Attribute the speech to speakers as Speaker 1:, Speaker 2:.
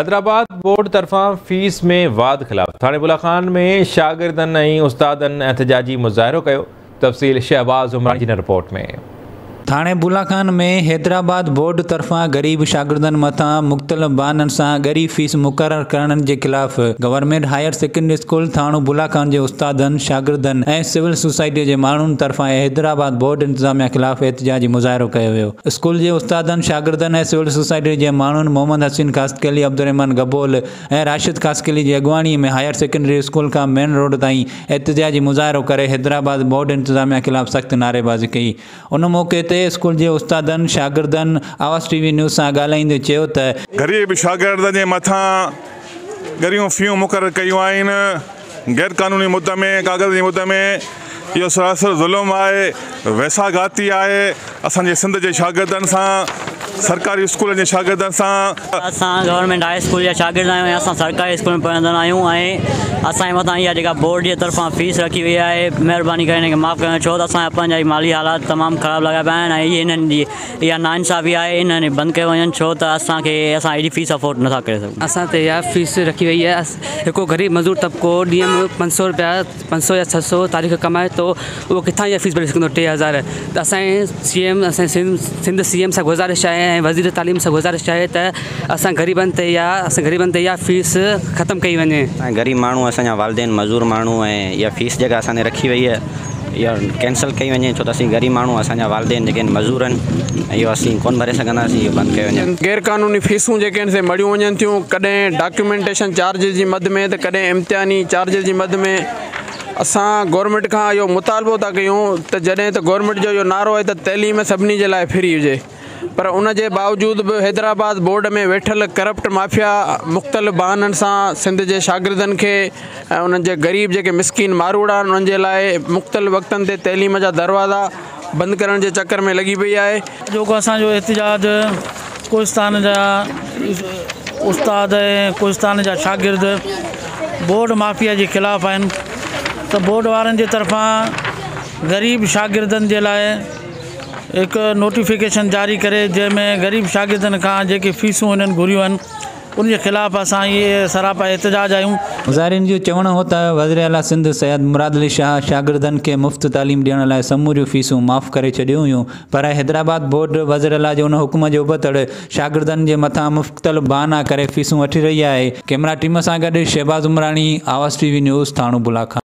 Speaker 1: Hyderabad board طرفان fee ۾ واڌ خلاف ٿاڻي بولا خان ۾ شاگردن ۽ استادن احتجاجي مظاهرو ڪيو. تفصيل شهباز عمراڻي جي هن رپورٽ ۾.
Speaker 2: ٿاڻي بولا خان ۾ حيدرآباد بورڊ طرفان غريب شاگردن مٿان مختلف بهانن سان ڳري فيس مقرر ڪرڻ جي خلاف گورنمينٽ هائير سيڪنڊري اسڪول ٿاڻو بولا خان جي استادن، شاگردن ۽ سول سوسائٽي جي ماڻهن طرفان حيدرآباد بورڊ انتظاميا خلاف احتجاجي مظاهرو ڪيو ويو. اسڪول جي استادن، شاگردن ۽ سول سوسائٽي جي ماڻهن محمد حسين خاصخيلي، عبدالرحمان گبول ۽ راشد خاصخيلي جي اڳواڻي ۾ هائير سيڪنڊري اسڪول کان مين روڊ تائين احتجاجي مظاهرو ڪري حيدرآباد بورڊ انتظاميا خلاف سخت نعريبازي ڪئي. ان موقعي تي اسڪول جي استادن، شاگردن آواز ٽي وي نيوز سان ڳالهائيندي چيو ته.
Speaker 3: غريب شاگردن جي مٿان ڳريون فيون مقرر ڪيون آهن. غير قانوني مد ۾ ڪاغذ جي مد ۾ اهو سراسر ظلم آهي ويساهه گهاتي آهي اسان جي سنڌ جي شاگردن سان سرڪاري اسڪولن جي شاگردن سان.
Speaker 4: اسان گورنمينٽ هاء اسڪول جا شاگرد آهيون ۽ اسان سرڪاري اسڪول ۾ پڙهندڙ آهيون ۽ اسان جي مٿان اها جيڪا بورڊ جي طرفان فيس رکي وئي آهي مهرباني ڪري هن کي معاف ڪيو ڇو ته اسان جا پنهنجا ئي مالي حالات تمام خراب لڳا پيا آهن ۽ اهي هنن جي اها ناانصافي آهي انهن کي بند ڪيو وڃن ڇو ته اسان کي اسان ايڏي فيس افورڊ نٿا ڪري سگهون.
Speaker 5: اسان تي اها فيس رکي وئي آهي هڪ غريب مزدور طبقو ڏينهن ۾ 500 روپيا 500 يا 600 تاريخ ڪمائي ٿو اهو ڪٿان اها فيس ڀري سگهندو 3000 ته اسان جي سي ايم اسان جي سنڌ سي ايم سان گذارش آهي ۽ وزير تعليم سان گذارش آهي ته اسان غريبن تي اها اسان غريبن تي اها فيس ختم ڪئي وڃي.
Speaker 6: اسان غريب ماڻهو اسان جا والدين مزور ماڻهو ۽ اها فيس جيڪا اسان تي رکي وئي آهي اها ڪينسل ڪئي وڃي ڇو ته اسين غريب ماڻهو اسان جا والدين جيڪي آهن مزور آهن ۽ اهو اسين ڪونه ڀري سگهنداسين اهو بند ڪيو وڃي.
Speaker 7: غير قانوني فيسون جيڪي آهن سي مڙهيون وڃن ٿيون ڪڏهن ڊاڪيومينٽيشن چارجز جي مد ۾ ته ڪڏهن امتحاني چارجز جي مد ۾ اسان گورنمينٽ کان اهو مطالبو ٿا ڪيون ته جڏهن ته گورنمينٽ جو اهو نعرو آهي ته تعليم سڀني جي لاء فري هجي پر ان جي باوجود به حيدرآباد بورڊ ۾ ويٺل ڪرپٽ مافيا مختلف بهانن سان سنڌ جي شاگردن کي ۽ انهن جي غريب جيڪي مسڪين ماروئڙا آهن انهن جي لاء مختلف وقتن تي تعليم جا دروازا بند ڪرڻ جي چڪر ۾ لڳي پئي آهي.
Speaker 8: اڄوڪو اسان جو احتجاج ڪوهستان جا استاد ۽ ڪوهستان جا شاگرد بورڊ مافيا جي خلاف آهن ته بورڊ وارن جي طرفان غريب شاگردن جي لاء هڪ نوٽيفڪيشن جاري ڪري جنهن ۾ غريب شاگردن کان جيڪي فيسون هنن گهريون آهن ان جي خلاف اسان اهي سراپا احتجاج آهيون.
Speaker 2: مظاهرين جو چوڻ هو ته وزيراعليٰ سنڌ سيد مراد علي شاهه شاگردن کي مفت تعليم ڏيڻ لاء سموريون فيسون معاف ڪري ڇڏيون هيون پر حيدرآباد بورڊ وزيراعليٰ جي ان حڪم جي ابتڙ شاگردن جي مٿان مختلف بهانا ڪري فيسون وٺي رهي آهي. ڪئميرا ٽيم سان گڏ شهباز عمراڻي، آواز ٽي وي نيوز، ٿاڻو بولا خان.